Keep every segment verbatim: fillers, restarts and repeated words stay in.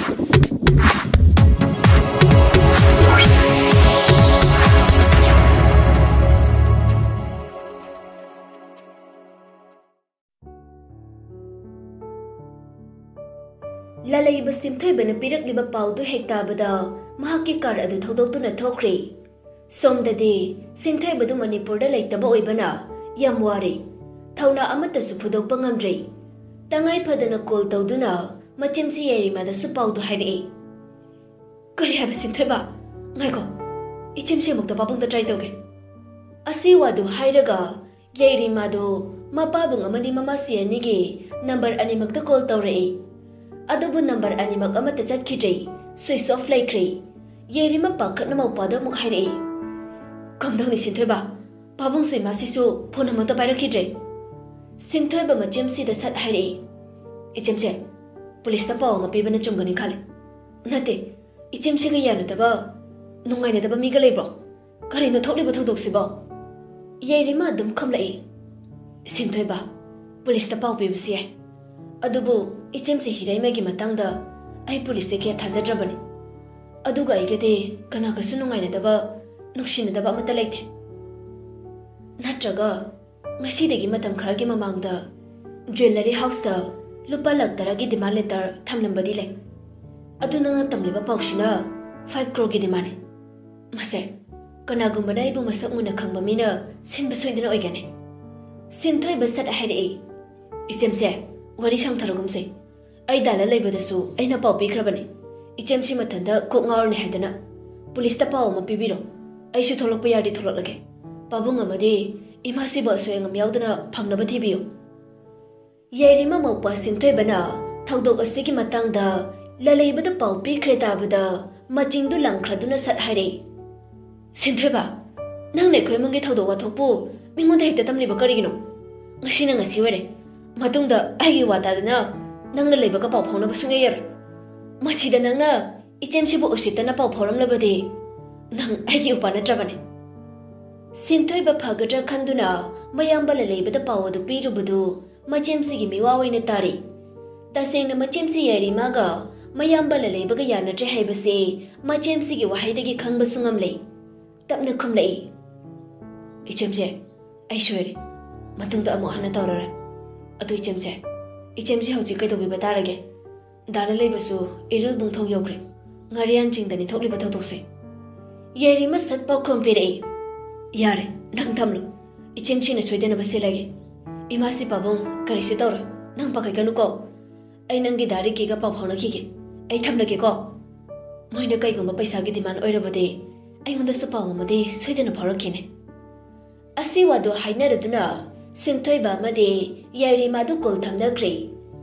ꯂꯥꯂꯩꯕ ꯁꯤꯟꯊꯣꯏꯕꯅ ꯄꯤꯔꯛꯂꯤꯕ ꯄꯥꯎꯗꯨ ꯍꯦꯛ ꯇꯥꯕꯗ ꯃꯍꯥꯛꯀꯤ ꯀꯥꯔ ꯑꯗꯨ ꯊꯧꯗꯣꯛꯇꯨꯅ ꯊꯣꯛꯈ꯭ꯔꯦ꯫ ꯁꯣꯝꯗꯗꯤ ꯁꯤꯟꯊꯣꯏꯕꯗꯨ ꯃꯅꯤꯄꯨꯔꯗ ꯂꯩꯇꯕ ꯑꯣꯏꯕꯅ ꯌꯥꯝ ꯋꯥꯔꯦ꯫ ꯊꯧꯅꯥ ꯑꯃꯠꯇꯁꯨ ꯐꯨꯗꯣꯛꯄ ꯉꯝꯗ꯭ꯔꯦ꯫ ꯇꯉꯥꯏ ꯐꯗꯅ ꯀꯣꯜ ꯇꯧꯗꯨꯅ ꯃꯆꯤꯟꯁꯤ ꯌꯥꯏꯔꯤꯃꯥꯗꯁꯨ ꯄꯥꯎꯗꯨ ꯍꯥꯏꯔꯛꯏ꯫ "ꯀꯔꯤ ꯍꯥꯏꯕ ꯁꯤꯟꯊꯣꯏꯕ? ꯉꯥꯏꯈꯣ, ꯏꯆꯦꯝꯁꯤ ꯑꯃꯨꯛꯇ ꯄꯥꯕꯨꯡꯗ ꯇ꯭ꯔꯥꯏ ꯇꯧꯒꯦ꯫" ꯑꯁꯤ ꯋꯥꯗꯨ ꯍꯥꯏꯔꯒ ꯌꯥꯏꯔꯤꯃꯥꯗꯨ ꯃꯄꯥꯕꯨꯡ ꯑꯃꯗꯤ ꯃꯃꯥꯁꯤ ꯑꯅꯤꯒꯤ ꯅꯝꯕꯔ ꯑꯅꯤꯃꯛꯇ ꯀꯣꯜ ꯇꯧꯔꯛꯏ꯫ ꯑꯗꯨꯕꯨ ꯅꯝꯕꯔ ꯑꯅꯤꯃꯛ ꯑꯃꯠꯇ ꯆꯠꯈꯤꯗ꯭ꯔꯦ, ꯁ꯭ꯋꯤꯆ ꯑꯣꯐ ꯂꯩꯈ꯭ꯔꯦ꯫ ꯌꯥꯏꯔꯤꯃ ꯄꯥꯈꯠꯅ ꯃꯧꯄꯥꯗ ꯑꯃꯨꯛ ꯍꯥꯏꯔꯛꯏ, "ꯀꯝꯗꯧꯅꯤ ꯁꯤꯟꯊꯣꯏꯕ? ꯄꯥꯕꯨꯡꯁꯦ ꯃꯥꯁꯤꯁꯨ ꯐꯣꯟ ꯑꯃꯠꯇ ꯄꯥꯏꯔꯛꯈꯤꯗ꯭ꯔꯦ꯫" ꯁꯤꯟꯊꯣꯏꯕ ꯃꯆꯦꯝꯁꯤꯗ ꯁꯠ ꯍꯥꯏꯔꯛꯏ, "ꯏꯆꯦꯝꯁꯦ, ꯄꯨꯂꯤꯁꯇ ꯄꯥꯎ ꯑꯃ ꯄꯤꯕꯅ ꯆꯨꯝꯒꯅꯤ ꯈꯜꯂꯤ꯫" "ꯅꯠꯇꯦ, ꯏꯆꯦꯝꯁꯤꯒ ꯌꯥꯅꯗꯕ, ꯅꯨꯡꯉꯥꯏꯅꯗꯕ ꯃꯤꯒ ꯂꯩꯕ꯭ꯔꯣ? ꯀꯔꯤꯅꯣ ꯊꯣꯛꯂꯤꯕ ꯊꯧꯗꯣꯛꯁꯤꯕꯣ?" ꯌꯥꯏꯔꯤꯃ ꯑꯗꯨꯝ ꯈꯨꯝꯂꯛꯏ, "ꯁꯤꯟꯊꯣꯏꯕ, ꯄꯨꯂꯤꯁꯇ ꯄꯥꯎ ꯄꯤꯕꯁꯨ ꯌꯥꯏ꯫ ꯑꯗꯨꯕꯨ ꯏꯆꯦꯝꯁꯤ ꯍꯤꯔꯩꯃꯒꯤ ꯃꯇꯥꯡꯗ ꯑꯩ ꯄꯨꯂꯤꯁꯇ ꯀꯌꯥ ꯊꯥꯖꯗ꯭ꯔꯕꯅꯤ꯫ ꯑꯗꯨꯒ ꯑꯩꯒꯗꯤ ꯀꯅꯥꯒꯁꯨ ꯅꯨꯡꯉꯥꯏꯅꯗꯕ, ꯅꯨꯡꯁꯤꯅꯗꯕ ꯑꯃꯠꯇ ꯂꯩꯇꯦ꯫ ꯅꯠꯇ꯭ꯔꯒ ꯉꯁꯤꯗꯒꯤ ꯃꯇꯝ ꯈꯔꯒꯤ ꯃꯃꯥꯡꯗ ꯖ꯭ꯋꯦꯂꯔꯤ ꯍꯥꯎꯁꯇ ꯂꯨꯄꯥ ꯂꯥꯈ ꯇꯔꯥꯒꯤ ꯗꯤꯃꯥꯟ ꯂꯦꯇꯔ ꯊꯝꯂꯝꯕꯗꯤ ꯂꯩ꯫ ꯑꯗꯨ ꯅꯪꯅ ꯇꯝꯂꯤꯕ ꯄꯥꯎꯁꯤꯅ ꯐꯥꯏꯚ ꯀ꯭ꯔꯣꯔꯒꯤ ꯗꯤꯃꯥꯟꯅꯤ꯫ ꯃꯁꯦ ꯀꯅꯥꯒꯨꯝꯕꯅ ꯑꯩꯕꯨ ꯃꯁꯛ ꯃꯨꯟꯅ ꯈꯪꯕ ꯃꯤꯅ ꯁꯤꯟꯕ ꯁꯣꯏꯗꯅ ꯑꯣꯏꯒꯅꯤ꯫" ꯁꯤꯟꯊꯣꯏꯕ ꯁꯠ ꯍꯥꯏꯔꯛꯏ, "ꯏꯆꯦꯝꯁꯦ, ꯋꯥꯔꯤ ꯁꯥꯡꯊꯔꯒꯨꯝꯁꯦ꯫ ꯑꯩ ꯗꯥꯂ ꯂꯩꯕꯗꯁꯨ ꯑꯩꯅ ꯄꯥꯎ ꯄꯤꯈ꯭ꯔꯕꯅꯤ, ꯏꯆꯦꯝꯁꯤ ꯃꯊꯟꯇ ꯀꯣꯛ ꯉꯥꯎꯔꯅꯤ ꯍꯥꯏꯗꯅ꯫ ꯄꯨꯂꯤꯁꯇ ꯄꯥꯎ ꯑꯃ ꯄꯤꯕꯤꯔꯣ꯫ ꯑꯩꯁꯨ ꯊꯣꯛꯂꯛꯄ ꯌꯥꯔꯗꯤ ꯊꯣꯛꯂꯛꯂꯒꯦ꯫ ꯄꯥꯕꯨꯡ ꯑꯃꯗꯤ ꯏꯃꯥꯁꯤꯕꯨ ꯑꯁꯣꯏ ꯑꯉꯥꯝ ꯌꯥꯎꯗꯅ ꯐꯪꯅꯕ ꯊꯤꯕꯤꯌꯨ꯫" ꯌꯥꯏꯔꯤꯃ ꯃꯧꯄ꯭ꯋꯥ ꯁꯤꯟꯊꯣꯏꯕꯅ ꯊꯧꯗꯣꯛ ꯑꯁꯤꯒꯤ ꯃꯇꯥꯡꯗ ꯂꯥꯂꯩꯕꯗ ꯄꯥꯎ ꯄꯤꯈ꯭ꯔꯦ ꯇꯥꯕꯗ ꯃꯆꯤꯡꯗꯨ ꯂꯪꯈ꯭ꯔꯗꯨꯅ ꯁꯠ ꯍꯥꯏꯔꯛꯏ, "ꯁꯤꯟꯊꯣꯏꯕ, ꯅꯪꯅ ꯑꯩꯈꯣꯏ ꯏꯃꯨꯡꯒꯤ ꯊꯧꯗꯣꯛ ꯋꯥꯊꯣꯛꯄꯨ ꯃꯤꯉꯣꯟꯗ ꯍꯦꯛꯇ ꯇꯝꯂꯤꯕ ꯀꯔꯤꯒꯤꯅꯣ? ꯉꯁꯤꯅ ꯉꯁꯤ ꯑꯣꯏꯔꯦ꯫ ꯃꯇꯨꯡꯗ ꯑꯩꯒꯤ ꯋꯥ ꯇꯥꯗꯅ ꯅꯪꯅ ꯂꯩꯕꯒ ꯄꯥꯎ ꯐꯥꯎꯅꯕ ꯁꯨꯡꯌꯥ ꯌꯥꯔꯣꯏ꯫ ꯃꯁꯤꯗ ꯅꯪꯅ ꯏꯆꯦꯝꯁꯤꯕꯨ ꯎꯁꯤꯠꯇꯅ ꯄꯥꯎ ꯐꯥꯎꯔꯝꯂꯕꯗꯤ ꯅꯪ ꯑꯩꯒꯤ ꯎꯄꯥ ꯅꯠꯇ꯭ꯔꯕꯅꯤ꯫" ꯁꯤꯟꯊꯣꯏꯕ ꯐꯒꯗ꯭ꯔꯥ ꯈꯟꯗꯨꯅ ꯃꯌꯥꯝꯕ ꯂꯥꯂꯩꯕꯗ ꯄꯥꯎ ꯑꯗꯨ ꯄꯤꯔꯨꯕꯗꯨ ꯃꯆꯦꯝꯁꯤꯒꯤ ꯃꯤꯋꯥ ꯑꯣꯏꯅ ꯇꯥꯔꯤ꯫ ꯇꯁꯦꯡꯅ ꯃꯆꯦꯝꯁꯤ ꯌꯥꯏꯔꯤꯃꯥꯒ ꯃꯌꯥꯝꯕ ꯂꯂꯩꯕꯒ ꯌꯥꯅꯗ꯭ꯔꯦ ꯍꯥꯏꯕꯁꯤ ꯃꯆꯦꯝꯁꯤꯒꯤ ꯋꯥꯍꯩꯗꯒꯤ ꯈꯪꯕꯁꯨ ꯉꯝꯂꯦ꯫ ꯇꯞꯅ ꯈꯨꯝꯂꯛꯏ, "ꯏꯆꯦꯝꯆꯦ, ꯑꯩ ꯁꯣꯏꯔꯦ꯫ ꯃꯇꯨꯡꯗ ꯑꯃꯨꯛ ꯍꯟꯅ ꯇꯧꯔꯔꯣꯏ꯫ ꯑꯗꯨ ꯏꯆꯦꯝꯆꯦ, ꯏꯆꯦꯝꯆꯦ ꯍꯧꯖꯤꯛ ꯀꯩꯗꯧꯕꯤꯕ ꯇꯥꯔꯒꯦ? ꯗꯥ ꯂꯂꯩꯕꯁꯨ ꯏꯔꯤꯜ ꯕꯨꯡ ꯊꯣꯡ ꯌꯧꯈ꯭ꯔꯦ꯫ ꯉꯥꯔꯤꯌꯥꯟ ꯆꯤꯡꯗꯅꯤ ꯊꯣꯛꯂꯤꯕ ꯊꯧꯗꯣꯛꯁꯦ꯫" ꯌꯥꯏꯔꯤꯃ ꯁꯠ ꯄꯥꯎꯈꯨꯝ ꯄꯤꯔꯛꯏ, "ꯌꯥꯔꯦ, ꯅꯪ ꯊꯝꯂꯨ꯫ ꯏꯆꯦꯝꯆꯦꯅ ꯁꯣꯏꯗꯅꯕ ꯁꯤꯜꯂꯒꯦ꯫ ꯏꯃꯥꯁꯤ ꯄꯥꯕꯨꯡ ꯀꯔꯤꯁꯨ ꯇꯧꯔꯣꯏ꯫ ꯅꯪ ꯄꯥꯈꯠꯀꯅꯨꯀꯣ꯫ ꯑꯩ ꯅꯪꯒꯤ ꯗꯥ ꯔꯤꯀꯤꯒ ꯄꯥꯎ ꯐꯥꯎꯅꯈꯤꯒꯦ꯫ ꯑꯩ ꯊꯝꯂꯒꯦꯀꯣ꯫ ꯃꯣꯏꯅ ꯀꯩꯒꯨꯝꯕ ꯄꯩꯁꯥꯒꯤ ꯗꯤꯃꯥꯟ ꯑꯣꯏꯔꯕꯗꯤ ꯑꯩꯉꯣꯟꯗꯁꯨ ꯄꯥꯎ ꯑꯃꯗꯤ ꯁꯣꯏꯗꯅ ꯐꯥꯎꯔꯛꯈꯤꯅꯤ꯫" ꯑꯁꯤ ꯋꯥꯗꯨ ꯍꯥꯏꯅꯔꯗꯨꯅ ꯁꯤꯟꯊꯣꯏꯕ ꯑꯃꯗꯤ ꯌꯥꯏꯔꯤꯃꯥꯗꯨ ꯀꯣꯜ ꯊꯝꯅꯈ꯭ꯔꯦ꯫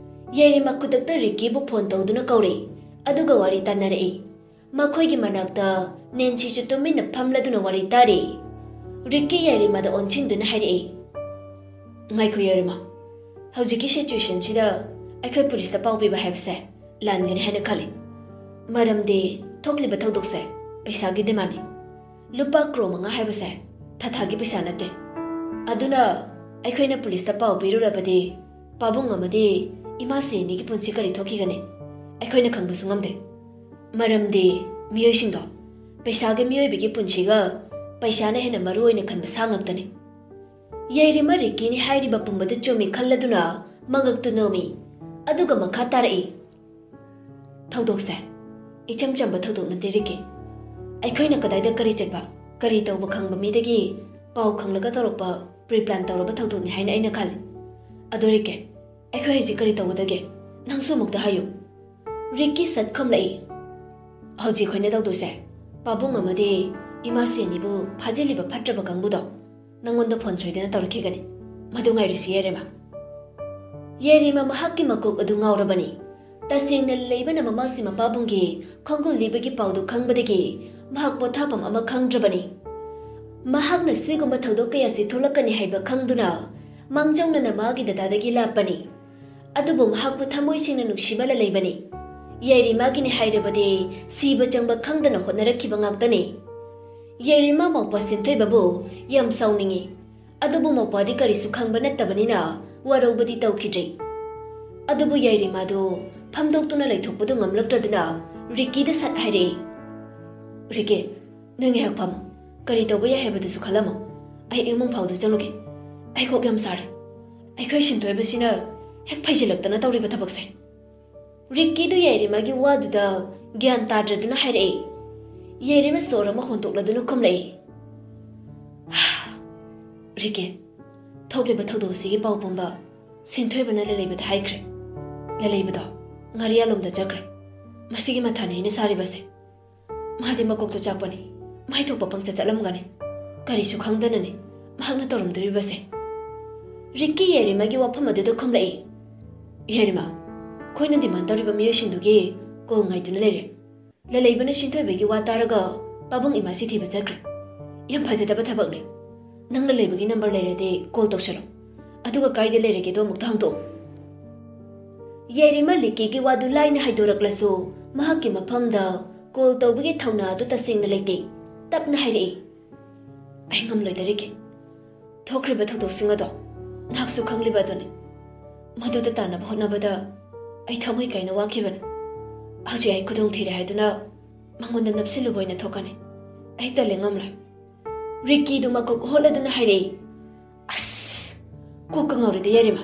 ꯌꯥꯏꯔꯤꯃꯥ ꯈꯨꯗꯛꯇ ꯔꯤꯀꯤꯕꯨ ꯐꯣꯟ ꯇꯧꯗꯨꯅ ꯀꯧꯔꯦ, ꯑꯗꯨꯒ ꯋꯥꯔꯤ ꯇꯥꯟꯅꯔꯛꯏ꯫ ꯃꯈꯣꯏꯒꯤ ꯃꯅꯥꯛꯇ ꯅꯦꯟꯁꯤꯁꯨ ꯇꯨꯃꯤꯟꯅ ꯐꯝꯂꯗꯨꯅ ꯋꯥꯔꯤ ꯇꯥꯔꯤ꯫ ꯔꯤꯛꯀꯤ ꯌꯥꯏꯔꯤꯃꯥꯗ ꯑꯣꯟꯁꯤꯟꯗꯨꯅ ꯍꯥꯏꯔꯛꯏ, "ꯉꯥꯏꯈꯣ ꯌꯥꯏꯔꯤꯃꯥ, ꯍꯧꯖꯤꯛꯀꯤ ꯁꯤꯆꯨꯋꯦꯁꯟꯁꯤꯗ ꯑꯩꯈꯣꯏ ꯄꯨꯂꯤꯁꯇ ꯄꯥꯎ ꯄꯤꯕ ꯍꯥꯏꯕꯁꯦ ꯂꯥꯟꯒꯅꯤ ꯍꯥꯏꯅ ꯈꯜꯂꯤ꯫ ꯃꯔꯝꯗꯤ ꯊꯣꯛꯂꯤꯕ ꯊꯧꯗꯣꯛꯁꯦ ꯄꯩꯁꯥꯒꯤ ꯗꯤꯃꯥꯟꯅꯤ꯫ ꯂꯨꯄꯥ ꯀ꯭ꯔꯣꯔ ꯃꯉꯥ ꯍꯥꯏꯕꯁꯦ ꯊꯥꯊꯥꯒꯤ ꯄꯩꯁꯥ ꯅꯠꯇꯦ꯫ ꯑꯗꯨꯅ ꯑꯩꯈꯣꯏꯅ ꯄꯨꯂꯤꯁꯇ ꯄꯥꯎ ꯄꯤꯔꯨꯔꯕꯗꯤ ꯄꯥꯕꯨꯡ ꯑꯃꯗꯤ ꯏꯃꯥ ꯁꯦꯅꯤꯒꯤ ꯄꯨꯟꯁꯤ ꯀꯔꯤ ꯊꯣꯛꯈꯤꯒꯅꯤ? ꯑꯩꯈꯣꯏꯅ ꯈꯪꯕꯁꯨ ꯉꯝꯗꯦ꯫ ꯃꯔꯝꯗꯤ ꯃꯤꯑꯣꯏꯁꯤꯡꯗꯣ ꯄꯩꯁꯥꯒꯤ ꯃꯤꯑꯣꯏꯕꯒꯤ ꯄꯨꯟꯁꯤꯒ ꯄꯩꯁꯥꯅ ꯍꯦꯟꯅ ꯃꯔꯨ ꯑꯣꯏꯅ ꯈꯟꯕ ꯁꯥ ꯉꯥꯛꯇꯅꯤ꯫" ꯌꯥꯏꯔꯤꯃ ꯔꯤꯛꯀꯤꯅꯤ ꯍꯥꯏꯔꯤꯕ ꯄꯨꯝꯕꯗꯨ ꯆꯨꯝꯃꯤ ꯈꯜꯂꯗꯨꯅ ꯃꯉꯛꯇꯨ ꯅꯣꯝꯃꯤ꯫ ꯑꯗꯨꯒ ꯃꯈꯥ ꯇꯥꯔꯛꯏ, "ꯊꯧꯗꯣꯛꯁꯦ ꯏꯆꯝ ꯆꯝꯕ ꯊꯧꯗꯣꯛ ꯅꯠꯇꯦ ꯔꯤꯛꯀꯤ꯫ ꯑꯩꯈꯣꯏꯅ ꯀꯗꯥꯏꯗ ꯀꯔꯤ ꯆꯠꯄ, ꯀꯔꯤ ꯇꯧꯕ ꯈꯪꯕ ꯃꯤꯗꯒꯤ ꯄꯥꯎ ꯈꯪꯂꯒ ꯇꯧꯔꯛꯄ ꯄ꯭ꯔꯤ ꯄ꯭ꯂꯥꯟ ꯇꯧꯔꯕ ꯊꯧꯗꯣꯛꯅꯤ ꯍꯥꯏꯅ ꯑꯩꯅ ꯈꯜꯂꯤ꯫ ꯑꯗꯣ ꯔꯤꯛꯀꯤ, ꯑꯩꯈꯣꯏ ꯍꯧꯖꯤꯛ ꯀꯔꯤ ꯇꯧꯒꯗꯒꯦ? ꯅꯪꯁꯨ ꯑꯃꯨꯛꯇ ꯍꯥꯏꯌꯨ꯫" ꯔꯤꯛꯀꯤ ꯁꯠ ꯈꯨꯝꯂꯛꯏ, "ꯍꯧꯖꯤꯛ ꯑꯩꯈꯣꯏꯅ ꯇꯧꯗꯣꯏꯁꯦ, ꯄꯥꯕꯨꯡ ꯑꯃꯗꯤ ꯏꯃꯥ ꯁꯦꯅꯤꯕꯨ ꯐꯥꯖꯤꯜꯂꯤꯕ ꯐꯠꯇ꯭ꯔꯕ ꯀꯥꯡꯕꯨꯗꯣ ꯅꯪꯉꯣꯟꯗ ꯐꯣꯟ ꯁꯣꯏꯗꯅ ꯇꯧꯔꯛꯈꯤꯒꯅꯤ꯫ ꯃꯗꯨ ꯉꯥꯏꯔꯤꯁꯤ ꯌꯥꯏꯔꯤꯃ꯫" ꯌꯥꯏꯔꯤꯃ ꯃꯍꯥꯛꯀꯤ ꯃꯀꯣꯛ ꯑꯗꯨ ꯉꯥꯎꯔꯕꯅꯤ꯫ ꯇꯁꯦꯡꯅ ꯂꯩꯕꯅ ꯃꯃꯥꯁꯤ ꯃꯄꯥꯕꯨꯡꯒꯤ ꯈꯣꯡꯒꯨꯜ ꯂꯤꯕꯒꯤ ꯄꯥꯎꯗꯨ ꯈꯪꯕꯗꯒꯤ ꯃꯍꯥꯛ ꯄꯣꯊꯥꯐꯝ ꯑꯃ ꯈꯪꯗ꯭ꯔꯕꯅꯤ꯫ ꯃꯍꯥꯛꯅ ꯁꯤꯒꯨꯝꯕ ꯊꯧꯗꯣꯛ ꯀꯌꯥꯁꯤ ꯊꯣꯛꯂꯛꯀꯅꯤ ꯍꯥꯏꯕ ꯈꯪꯗꯨꯅ ꯃꯥꯡꯖꯧꯅꯅ ꯃꯥꯒꯤ ꯗꯗꯥꯗꯒꯤ ꯂꯥꯞꯄꯅꯤ꯫ ꯑꯗꯨꯕꯨ ꯃꯍꯥꯛꯄꯨ ꯊꯃꯣꯏ ꯁꯦꯡꯅ ꯅꯨꯡꯁꯤꯕ ꯂꯂꯩꯕꯅꯤ꯫ ꯌꯥꯏꯔꯤꯃꯥꯒꯤꯅꯤ ꯍꯥꯏꯔꯕꯗꯤ ꯁꯤꯕ ꯆꯪꯕ ꯈꯪꯗꯅ ꯍꯣꯠꯅꯔꯛꯈꯤꯕ ꯉꯥꯛꯇꯅꯤ꯫ ꯌꯥꯏꯔꯤꯃꯥ ꯃꯧꯄ꯭ꯋꯥ ꯁꯤꯟꯊꯣꯏꯕꯕꯨ ꯌꯥꯝ ꯁꯥꯎꯅꯤꯡꯏ꯫ ꯑꯗꯨꯕꯨ ꯃꯧꯄ꯭ꯋꯥꯗꯤ ꯀꯔꯤꯁꯨ ꯈꯪꯕ ꯅꯠꯇꯕꯅꯤꯅ ꯋꯥꯔꯧꯕꯗꯤ ꯇꯧꯈꯤꯗ꯭ꯔꯦ꯫ ꯑꯗꯨꯕꯨ ꯌꯥꯏꯔꯤꯃꯥꯗꯨ ꯐꯝꯗꯣꯛꯇꯨꯅ ꯂꯩꯊꯣꯛꯄꯗꯨ ꯉꯝꯂꯛꯇ꯭ꯔꯗꯨꯅ ꯔꯤꯀꯤꯗ ꯁꯠ ꯍꯥꯏꯔꯛꯏ, "ꯔꯤꯀꯤ, ꯅꯣꯏ ꯉꯥꯏꯍꯥꯛ ꯐꯝꯃꯨ꯫ ꯀꯔꯤ ꯇꯧꯕ ꯌꯥꯏ ꯍꯥꯏꯕꯗꯨꯁꯨ ꯈꯜꯂꯝꯃꯨ꯫ ꯑꯩ ꯏꯃꯨꯡ ꯐꯥꯎꯗ ꯆꯪꯂꯨꯒꯦ꯫ ꯑꯩ ꯀꯣꯛ ꯌꯥꯝ ꯁꯥꯔꯦ꯫ ꯑꯩꯈꯣꯏ ꯁꯤꯟꯊꯣꯏꯕꯁꯤꯅ ꯍꯦꯛ ꯐꯩꯖꯤꯜꯂꯛꯇꯅ ꯇꯧꯔꯤꯕ ꯊꯕꯛꯁꯦ꯫" ꯔꯤꯛꯀꯤꯗꯨ ꯌꯥꯏꯔꯤꯃꯒꯤ ꯋꯥꯗꯨꯗ ꯒ꯭ꯌꯥꯟ ꯇꯥꯗ꯭ꯔꯗꯨꯅ ꯍꯥꯏꯔꯛꯏ꯫ ꯌꯥꯏꯔꯤꯃ ꯁꯣꯔ ꯑꯃ ꯍꯣꯟꯗꯣꯛꯂꯗꯨꯅ ꯈꯨꯝꯂꯛꯏ, "ꯔꯤꯛꯀꯤ, ꯊꯣꯛꯂꯤꯕ ꯊꯧꯗꯣꯛ ꯑꯁꯤꯒꯤ ꯄꯥꯎ ꯄꯨꯝꯕ ꯁꯤꯟꯊꯣꯏꯕꯅ ꯂꯂꯩꯕꯗ ꯍꯥꯏꯈ꯭ꯔꯦ꯫ ꯂꯂꯩꯕꯗꯣ ꯉꯥꯔꯤꯌꯥꯂꯣꯝꯗ ꯆꯠꯈ꯭ꯔꯦ꯫ ꯃꯁꯤꯒꯤ ꯃꯊꯥꯅꯤ ꯑꯩꯅ ꯁꯥꯔꯤꯕꯁꯦ꯫ ꯃꯥꯗꯤ ꯃꯀꯣꯛꯇꯣ ꯆꯥꯛꯄꯅꯤ꯫ ꯃꯥꯏ ꯊꯣꯛꯄ ꯄꯪꯆꯠ ꯆꯠꯂꯝꯒꯅꯤ꯫ ꯀꯔꯤꯁꯨ ꯈꯪꯗꯅꯅꯤ ꯃꯍꯥꯛꯅ ꯇꯧꯔꯝꯗꯣꯔꯤꯕꯁꯦ꯫" ꯔꯤꯛꯀꯤ ꯌꯥꯏꯔꯤꯃꯒꯤ ꯋꯥꯐꯝ ꯑꯗꯨꯗ ꯈꯨꯝꯂꯛꯏ, "ꯌꯥꯏꯔꯤꯃ, ꯑꯩꯈꯣꯏꯅ ꯗꯤꯃꯥꯟ ꯇꯧꯔꯤꯕ ꯃꯤꯑꯣꯏꯁꯤꯡꯗꯨꯒꯤ ꯀꯣꯜ ꯉꯥꯏꯗꯨꯅ ꯂꯩꯔꯦ꯫ ꯂꯂꯩꯕꯅ ꯁꯤꯟꯊꯣꯏꯕꯒꯤ ꯋꯥ ꯇꯥꯔꯒ ꯄꯥꯕꯨꯡ ꯏꯃꯥꯁꯤ ꯊꯤꯕ ꯆꯠꯈ꯭ꯔꯦ꯫ ꯌꯥꯝ ꯐꯖꯗꯕ ꯊꯕꯛꯅꯤ꯫ ꯅꯪ ꯂꯂꯩꯕꯒꯤ ꯅꯝꯕꯔ ꯂꯩꯔꯗꯤ ꯀꯣꯜ ꯇꯧꯁꯜꯂꯣ꯫ ꯑꯗꯨꯒ ꯀꯥꯏꯗ ꯂꯩꯔꯒꯦꯗꯣ ꯑꯃꯨꯛꯇ ꯍꯪꯗꯣꯛꯑꯣ꯫" ꯌꯥꯏꯔꯤꯃ ꯂꯤꯛꯀꯤꯒꯤ ꯋꯥꯗꯨ ꯂꯥꯏꯅ ꯍꯥꯏꯗꯣꯔꯛꯂꯁꯨ ꯃꯍꯥꯛꯀꯤ ꯃꯐꯝꯗ ꯀꯣꯜ ꯇꯧꯕꯒꯤ ꯊꯧꯅꯥ ꯑꯗꯨ ꯇꯁꯦꯡꯅ ꯂꯩꯇꯦ꯫ ꯇꯞꯅ ꯍꯥꯏꯔꯛꯏ, "ꯑꯩ ꯉꯝꯂꯣꯏꯗꯔꯤꯒꯦ꯫ ꯊꯣꯛꯈ꯭ꯔꯤꯕ ꯊꯧꯗꯣꯛꯁꯤꯡ ꯑꯗꯣ ꯅꯍꯥꯛꯁꯨ ꯈꯪꯂꯤꯕ ꯑꯗꯨꯅꯤ꯫ ꯃꯗꯨꯗ ꯇꯥꯟꯅꯕ ꯍꯣꯠꯅꯕꯗ ꯑꯩ ꯊꯃꯣꯏ ꯀꯥꯏꯅ ꯋꯥꯈꯤꯕꯅꯤ꯫ ꯍꯧꯖꯤꯛ ꯑꯩ ꯈꯨꯗꯣꯡ ꯊꯤꯔꯦ ꯍꯥꯏꯗꯨꯅ ꯃꯉꯣꯟꯗ ꯅꯞꯁꯤꯜꯂꯨꯕ ꯑꯣꯏꯅ ꯊꯣꯛꯀꯅꯤ꯫ ꯑꯩ ꯇꯜꯂꯦ, ꯉꯝꯂꯣꯏ꯫" ꯔꯤꯛꯀꯤꯗꯨ ꯃꯀꯣꯛ ꯍꯣꯠꯂꯗꯨꯅ ꯍꯥꯏꯔꯛꯏ, "ꯑꯁ, ꯀꯣꯛꯀ ꯉꯥꯎꯔꯦꯗ ꯌꯥꯏꯔꯤꯃ꯫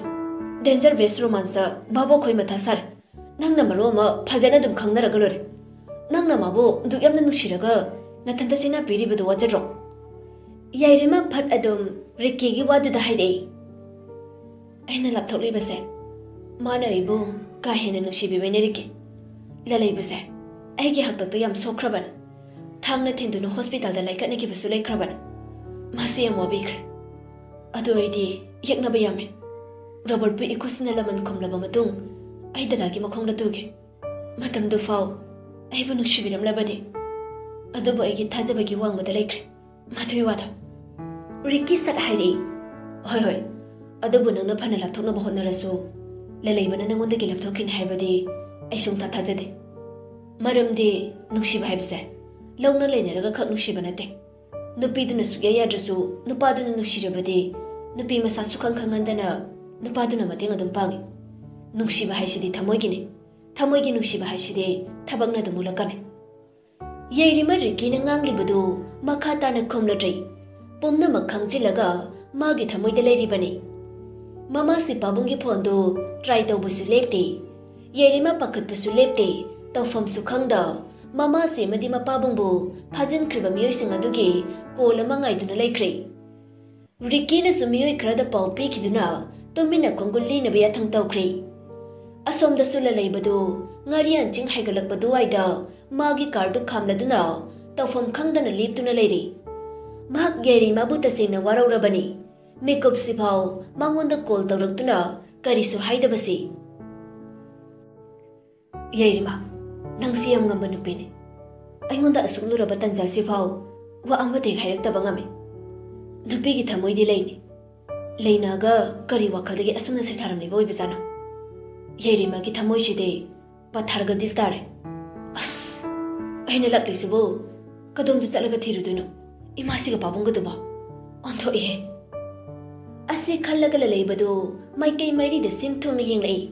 Danger best romanceꯇ ꯚꯥꯕꯣꯛ ꯈꯣꯏ ꯃꯊꯥ ꯁꯥꯔꯦ꯫ ꯅꯪꯅ ꯃꯔꯣꯟ ꯑꯃ ꯐꯖꯅ ꯑꯗꯨꯝ ꯈꯪꯅꯔꯒ ꯂꯣꯏꯔꯦ꯫ ꯅꯪꯅ ꯃꯥꯕꯨ ꯑꯗꯨꯛ ꯌꯥꯝꯅ ꯅꯨꯡꯁꯤꯔꯒ ꯅꯊꯟꯇ ꯆꯤꯟꯅ ꯄꯤꯔꯤꯕꯗꯨ ꯋꯥꯖꯗ꯭ꯔꯣ?" ꯌꯥꯏꯔꯤꯃ ꯐꯠ ꯑꯗꯨꯝ ꯔꯤꯛꯀꯤꯒꯤ ꯋꯥꯗꯨꯗ ꯍꯥꯏꯔꯛꯏ, "ꯑꯩꯅ ꯂꯥꯞꯊꯣꯛꯂꯤꯕꯁꯦ ꯃꯥꯅ ꯑꯩꯕꯨ ꯀꯥ ꯍꯦꯟꯅ ꯅꯨꯡꯁꯤꯕꯤꯕꯩꯅꯦ ꯔꯤꯛꯀꯤ꯫ ꯂꯂꯩꯕꯁꯦ ꯑꯩꯒꯤ ꯍꯥꯛꯇꯛꯇ ꯌꯥꯝ ꯁꯣꯛꯈ꯭ꯔꯕꯅꯤ꯫ ꯊꯥꯡꯅ ꯊꯤꯟꯗꯨꯅ ꯍꯣꯁꯄꯤꯇꯥꯜꯗ ꯂꯥꯏꯀꯠꯅꯈꯤꯕꯁꯨ ꯂꯩꯈ꯭ꯔꯕꯅꯤ꯫ ꯃꯥꯁꯦ ꯌꯥꯝ ꯋꯥꯕꯤꯈ꯭ꯔꯦ꯫ ꯑꯗꯨ ꯑꯩꯗꯤ ꯌꯦꯛꯅꯕ ꯌꯥꯝꯃꯦ꯫ ꯔꯣꯕꯔꯠꯄꯨ ꯏꯈꯨꯠꯁꯤꯅ ꯂꯃꯟ ꯈꯨꯝꯂꯕ ꯃꯇꯨꯡ ꯑꯩ ꯗꯗꯥꯒꯤ ꯃꯈꯣꯡꯗ ꯇꯨꯒꯦ꯫ ꯃꯇꯝꯗꯨ ꯐꯥꯎ ꯑꯩꯕꯨ ꯅꯨꯡꯁꯤꯕꯤꯔꯝꯂꯕꯗꯤ꯫ ꯑꯗꯨꯕꯨ ꯑꯩꯒꯤ ꯊꯥꯖꯕꯒꯤ ꯋꯥꯡꯃꯗ ꯂꯩꯈ꯭ꯔꯦ ꯃꯗꯨꯒꯤ ꯋꯥꯗꯣ꯫" ꯔꯤꯛꯀꯤ ꯁꯠ ꯍꯥꯏꯔꯛꯏ, "ꯍꯣꯏ, ꯍꯣꯏ, ꯑꯗꯨꯕꯨ ꯅꯪꯅ ꯐꯅ ꯂꯥꯞꯊꯣꯛꯅꯕ ꯍꯣꯠꯅꯔꯁꯨ ꯂꯂꯩꯕꯅ ꯅꯪꯉꯣꯟꯗꯒꯤ ꯂꯥꯞꯊꯣꯛꯈꯤꯅꯤ ꯍꯥꯏꯕꯗꯤ ꯑꯩ ꯁꯨꯡꯊꯥ ꯊꯥꯖꯗꯦ꯫ ꯃꯔꯝꯗꯤ ꯅꯨꯡꯁꯤꯕ ꯍꯥꯏꯕꯁꯦ ꯂꯧꯅ ꯂꯩꯅꯔꯒ ꯈꯛ ꯅꯨꯡꯁꯤꯕ ꯅꯠꯇꯦ꯫ ꯅꯨꯄꯤꯗꯨꯅ ꯁꯨꯛꯌꯥ ꯌꯥꯗ꯭ꯔꯁꯨ ꯅꯨꯄꯥꯗꯨꯅ ꯅꯨꯡꯁꯤꯔꯕꯗꯤ ꯅꯨꯄꯤ ꯃꯁꯥ ꯁꯨꯈꯪ ꯈꯪꯍꯟꯗꯅ ꯅꯨꯄꯥꯗꯨꯅ ꯃꯇꯦꯡ ꯑꯗꯨꯝ ꯄꯥꯡꯉꯤ꯫ ꯅꯨꯡꯁꯤꯕ ꯍꯥꯏꯁꯤꯗꯤ ꯊꯃꯣꯏꯒꯤꯅꯤ꯫ ꯊꯃꯣꯏꯒꯤ ꯅꯨꯡꯁꯤꯕ ꯍꯥꯏꯁꯤꯗꯤ ꯊꯕꯛꯅ ꯑꯗꯨꯝ ꯎꯠꯂꯛꯀꯅꯤ꯫ ꯌꯥꯏꯔꯤꯃ ꯔꯤꯀꯤꯅ ꯉꯥꯡꯂꯤꯕꯗꯨ ꯃꯈꯥ ꯇꯥꯅ ꯈꯨꯝꯂꯗ꯭ꯔꯦ꯫ ꯄꯨꯝꯅꯃꯛ ꯈꯪꯖꯤꯜꯂꯒ ꯃꯥꯒꯤ ꯊꯃꯣꯏꯗ ꯂꯩꯔꯤꯕꯅꯤ꯫ ꯃꯃꯥꯁꯤ ꯄꯥꯕꯨꯡꯒꯤ ꯐꯣꯟꯗꯨ ꯇ꯭ꯔꯥꯏ ꯇꯧꯕꯁꯨ ꯂꯦꯞꯇꯦ꯫ ꯌꯥꯏꯔꯤꯃ ꯄꯥꯈꯠꯄꯁꯨ ꯂꯦꯞꯇꯦ꯫ ꯇꯧꯐꯝꯁꯨ ꯈꯪꯗ ꯃꯃꯥꯁꯤ ꯑꯃꯗꯤ ꯃꯄꯥꯕꯨꯡꯕꯨ ꯐꯥꯖꯤꯟꯈ꯭ꯔꯤꯕ ꯃꯤꯑꯣꯏꯁꯤꯡ ꯑꯗꯨꯒꯤ ꯀꯣꯜ ꯑꯃ ꯉꯥꯏꯗꯨꯅ ꯂꯩꯈ꯭ꯔꯦ꯫ ꯔꯤꯀꯤꯅꯁꯨ ꯃꯤꯑꯣꯏ ꯈꯔꯗ ꯄꯥꯎ ꯄꯤꯈꯤꯗꯨꯅ ꯇꯨꯃꯤꯟꯅ ꯈꯣꯡꯒꯨꯜ ꯂꯤꯅꯕ ꯌꯥꯊꯪ ꯇꯧꯈ꯭ꯔꯦ꯫ ꯑꯁꯣꯝꯗꯁꯨ ꯂꯂꯩꯕꯗꯨ ꯉꯥꯔꯤꯌꯥꯟ ꯆꯤꯡ ꯍꯥꯏꯒꯠꯂꯛꯄ ꯑꯗꯨꯋꯥꯏꯗ ꯃꯥꯒꯤ ꯀꯥꯔꯗꯨ ꯈꯥꯝꯂꯗꯨꯅ ꯇꯧꯐꯝ ꯈꯪꯗꯅ ꯂꯦꯞꯇꯨꯅ ꯂꯩꯔꯤ꯫ ꯃꯍꯥꯛ ꯌꯥꯏꯔꯤꯃꯥꯕꯨ ꯇꯁꯦꯡꯅ ꯋꯥꯔꯧꯔꯕꯅꯤ꯫ ꯃꯤꯀꯨꯞꯁꯤꯐꯥꯎ ꯃꯉꯣꯟꯗ ꯀꯣꯜ ꯇꯧꯔꯛꯇꯨꯅ ꯀꯔꯤꯁꯨ ꯍꯥꯏꯗꯕꯁꯤ꯫ ꯌꯥꯏꯔꯤꯃꯥ, ꯅꯪꯁꯤ ꯌꯥꯝ ꯉꯝꯕ ꯅꯨꯄꯤꯅꯤ꯫ ꯑꯩꯉꯣꯟꯗ ꯑꯁꯨꯛ ꯂꯨꯔꯕ ꯇꯟꯖꯥꯁꯤꯐꯥꯎ ꯋꯥ ꯑꯃꯠꯇ ꯍꯦꯛ ꯍꯥꯏꯔꯛꯇꯕ ꯉꯝꯃꯤ꯫ ꯅꯨꯄꯤꯒꯤ ꯊꯃꯣꯏꯗꯤ ꯂꯩꯅꯤ꯫ ꯂꯩꯅꯥꯒ ꯀꯔꯤ ꯋꯥꯈꯜꯗꯒꯤ ꯑꯁꯨꯝꯅ ꯁꯩꯊꯥꯔꯝꯂꯤꯕ ꯑꯣꯏꯕꯖꯥꯠꯅꯣ? ꯌꯥꯏꯔꯤꯃꯥꯒꯤ ꯊꯃꯣꯏꯁꯤꯗꯤ ꯄꯠꯊꯔꯒ ꯗꯤꯜ ꯇꯥꯔꯦ꯫ ꯑꯁ, ꯑꯩꯅ ꯂꯥꯛꯂꯤꯁꯤꯕꯨ ꯀꯗꯣꯝꯗ ꯆꯠꯂꯒ ꯊꯤꯔꯨꯗꯣꯏꯅꯣ? ꯏꯃꯥꯁꯤꯒ ꯄꯥꯕꯨꯡꯒꯗꯨꯕꯣ? ꯑꯣꯟꯊꯣꯛꯏꯍꯦ꯫ ꯑꯁꯤ ꯈꯜꯂꯒ ꯂꯂꯩꯕꯗꯨ ꯃꯥꯏꯀꯩ ꯃꯔꯤꯗ ꯁꯤꯟ ꯊꯨꯡꯅ ꯌꯦꯡꯂꯛꯏ꯫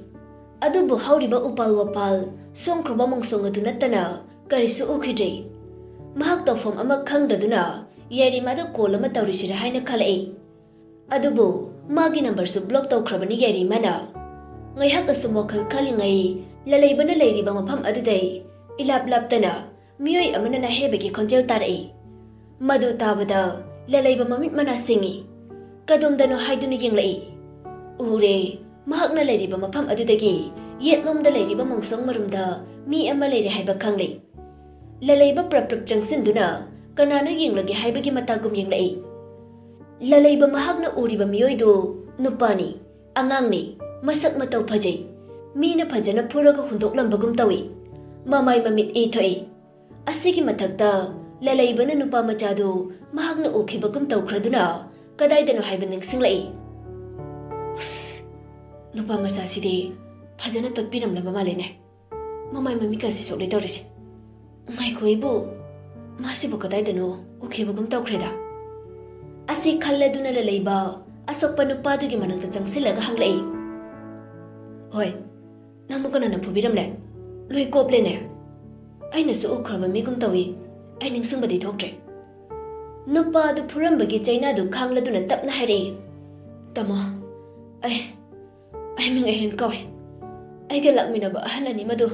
ꯑꯗꯨꯕꯨ ꯍꯧꯔꯤꯕ ꯎꯄꯥꯜ ꯋꯥꯄꯥꯜ, ꯁꯣꯡꯈ꯭ꯔꯕ ꯃꯣꯡꯁꯣꯡ ꯑꯗꯨ ꯅꯠꯇꯅ ꯀꯔꯤꯁꯨ ꯎꯈꯤꯗ꯭ꯔꯦ꯫ ꯃꯍꯥꯛ ꯇꯧꯐꯝ ꯑꯃ ꯈꯪꯗ꯭ꯔꯗꯨꯅ ꯌꯥꯏꯔꯤꯃꯥꯗ ꯀꯣꯜ ꯑꯃ ꯇꯧꯔꯤꯁꯤꯔꯥ ꯍꯥꯏꯅ ꯈꯜꯂꯛꯏ꯫ ꯑꯗꯨꯕꯨ ꯃꯥꯒꯤ ꯅꯝꯕꯔꯁꯨ ꯕ꯭ꯂꯣꯛ ꯇꯧꯈ꯭ꯔꯕꯅꯤ ꯌꯥꯏꯔꯤꯃꯥꯅ꯫ ꯉꯥꯏꯍꯥꯛ ꯑꯁꯨꯝ ꯋꯥꯈꯜ ꯈꯜꯂꯤꯉꯩ ꯂꯂꯩꯕꯅ ꯂꯩꯔꯤꯕ ꯃꯐꯝ ꯑꯗꯨꯗꯩ ꯏꯂꯥꯞ ꯂꯥꯞꯇꯅ ꯃꯤꯑꯣꯏ ꯑꯃꯅ ꯅꯥꯍꯩꯕꯒꯤ ꯈꯣꯟꯖꯦꯜ ꯇꯥꯔꯛꯏ꯫ ꯃꯗꯨ ꯇꯥꯕꯗ ꯂꯂꯩꯕ ꯃꯃꯤꯠ ꯃꯅꯥ ꯁꯤꯡꯏ꯫ ꯀꯗꯣꯝꯗꯅꯣ ꯍꯥꯏꯗꯨꯅ ꯌꯦꯡꯂꯛꯏ꯫ ꯎꯔꯦ, ꯃꯍꯥꯛꯅ ꯂꯩꯔꯤꯕ ꯃꯐꯝ ꯑꯗꯨꯗꯒꯤ ꯌꯦꯠꯂꯣꯝꯗ ꯂꯩꯔꯤꯕ ꯃꯣꯡꯁꯣꯡ ꯃꯔꯨꯝꯗ ꯃꯤ ꯑꯃ ꯂꯩꯔꯦ ꯍꯥꯏꯕ ꯈꯪꯂꯦ꯫ ꯂꯂꯩꯕ ꯄ꯭ꯔꯞ ꯄ꯭ꯔꯞ ꯆꯪꯁꯤꯟꯗꯨꯅ ꯀꯅꯥꯅꯣ ꯌꯦꯡꯂꯒꯦ ꯍꯥꯏꯕꯒꯤ ꯃꯇꯥꯒꯨꯝ ꯌꯦꯡꯂꯛꯏ꯫ ꯂꯂꯩꯕ ꯃꯍꯥꯛꯅ ꯎꯔꯤꯕ ꯃꯤꯑꯣꯏꯗꯨ ꯅꯨꯄꯥꯅꯤ, ꯑꯉꯥꯡꯅꯤ, ꯃꯁꯛ ꯃꯇꯧ ꯐꯖꯩ꯫ ꯃꯤꯅ ꯐꯖꯅ ꯐꯨꯔꯒ ꯍꯨꯟꯗꯣꯛꯂꯝꯕꯒꯨꯝ ꯇꯧꯏ꯫ ꯃꯃꯥꯏ ꯃꯃꯤꯠ ꯏ ꯊꯣꯛꯏ꯫ ꯑꯁꯤꯒꯤ ꯃꯊꯛꯇ ꯂꯂꯩꯕꯅ ꯅꯨꯄꯥ ꯃꯆꯥꯗꯨ ꯃꯍꯥꯛꯅ ꯎꯈꯤꯕꯒꯨꯝ ꯇꯧꯈ꯭ꯔꯗꯨꯅ ꯀꯗꯥꯏꯗꯅꯣ ꯍꯥꯏꯕ ꯅꯤꯡꯁꯤꯡꯂꯛꯏ꯫ ꯑꯁ, ꯅꯨꯄꯥ ꯃꯆꯥꯁꯤꯗꯤ ꯐꯖꯅ ꯇꯣꯠꯄꯤꯔꯝꯂꯕ ꯃꯥꯜꯂꯦꯅꯦ꯫ ꯃꯃꯥꯏ ꯃꯃꯤꯠꯀꯁꯤ ꯁꯣꯛꯂꯦ ꯇꯧꯔꯤꯁꯦ꯫ ꯉꯥꯏꯈꯣ, ꯑꯩꯕꯨ ꯃꯥꯁꯤꯕꯨ ꯀꯗꯥꯏꯗꯅꯣ ꯎꯈꯤꯕꯒꯨꯝ ꯇꯧꯈ꯭ꯔꯦꯗ꯫ ꯑꯁꯤ ꯈꯜꯂꯗꯨꯅ ꯂꯂꯩꯕ ꯑꯁꯣꯛꯄ ꯅꯨꯄꯥꯗꯨꯒꯤ ꯃꯅꯥꯛꯇ ꯆꯪꯁꯤꯜꯂꯒ ꯍꯪꯂꯛꯏ꯫ ꯍꯣꯏ, "ꯅꯪꯕꯨ ꯀꯅꯥꯅ ꯐꯨꯕꯤꯔꯝꯂꯦ? ꯂꯣꯏ ꯀꯣꯞꯂꯦꯅꯦ꯫ ꯑꯩꯅꯁꯨ ꯎꯈ꯭ꯔꯕ ꯃꯤꯒꯨꯝ ꯇꯧꯏ꯫ ꯑꯩ ꯅꯤꯡꯁꯤꯡꯕꯗꯤ ꯊꯣꯛꯇ꯭ꯔꯦ꯫" ꯅꯨꯄꯥ ꯑꯗꯨ ꯐꯨꯔꯝꯕꯒꯤ ꯆꯩꯅꯥꯗꯨ ꯈꯥꯡꯂꯗꯨꯅ ꯇꯞꯅ ꯍꯥꯏꯔꯛꯏ, "ꯇꯥꯃꯣ, ꯑꯩ, ꯑꯩ ꯃꯤꯡ ꯑꯍꯦꯟ ꯀꯧꯏ꯫ ꯑꯩꯒ ꯂꯥꯛꯃꯤꯟꯅꯕ ꯑꯍꯜ ꯑꯅꯤ ꯃꯗꯨ